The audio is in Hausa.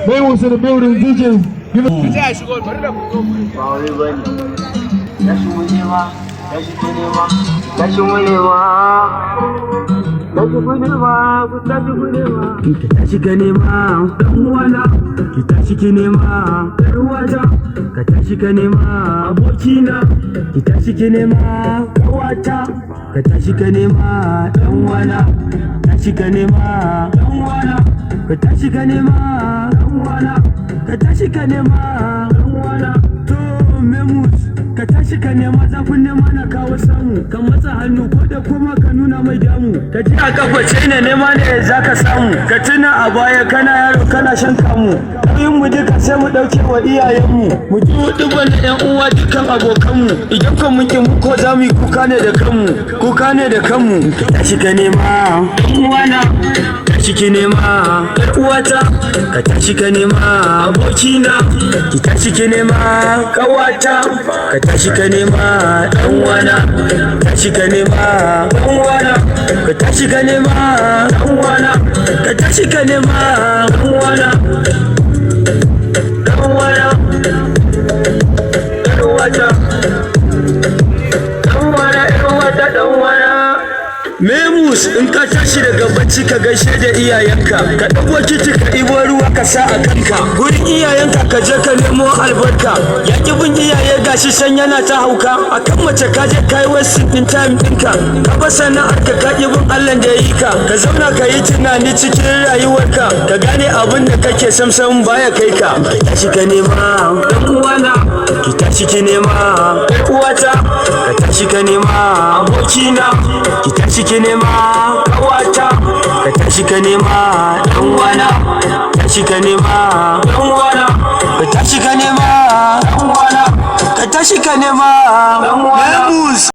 Memus in the building, DJ. Give it. Ba wai bane. Tashi mu nema, tashi ki nema, tashi mu nema, tashi ku nema, ku tashi ku nema. Ki tashi ka nema, dan uwana. Ki tashi ki nema, yar uwata. Ka tashi ka nema, abokina. Ki tashi ki nema, kawata. Ka tashi ka nema, dan uwana. Tashi ka nema, dan uwana. Ka tashi ka nema, dan uwana. Ka tashi ka nema, dan uwana. To Memus, ka tashi ka nema. Zafin nema na kawo samu. Ka matsa hannu ko da kuma ka nuna mai damu. Ka ji a kafa ce ne, nema ne za ka samu. Ka tuna a baya kana yaro kana shan kamu. Nauyin mu duka sai mu dauke wa iyayenmu, mu ji hudu na yan uwa, dukkan abokanmu. Idan kan mun ki mu ko za mu yi kuka ne da kanmu, kuka ne da kanmu. Ka tashi ka nema, dan uwana. Tashi ki nema, yar uwata. Ka tashi ka nema, abokina. Ki tashi ki nema, kawata. Ka tashi ka nema, dan uwana. Tashi ka nema, dan uwana. Ka tashi ka nema, dan uwana. Ka tashi ka nema, dan uwana, dan uwana, yar uwata, dan uwana, yar uwata, dan uwana. Memus, in ka tashi daga bacci ka gaishe da iyayenka, ka ɗauko kiti ka ibo ruwa ka sa a kanka. Gurin iyayenka ka je ka nemo albarka. Ya ki bin iyaye, gashi san yana ta hauka. Akan mace ka je ka yi wasting ɗin time ɗinka. Ka bar sana'ar ka, ka ƙi bin Allah da ya yi ka. Ka zauna ka yi tunani cikin rayuwarka. Ka gane abin da kake samsam baya kai ka. Ka tashi ka nema, ɗan uwana. Ki tashi ki nema, ƴar uwata. Ka tashi ka nema, abokina. Ki tashi ki nema, kawata. Ka tashi ka nema, dan uwana. Tashi ka nema, dan uwana. Ka tashi ka nema, dan uwana. Ka tashi ka nema, dan uwana.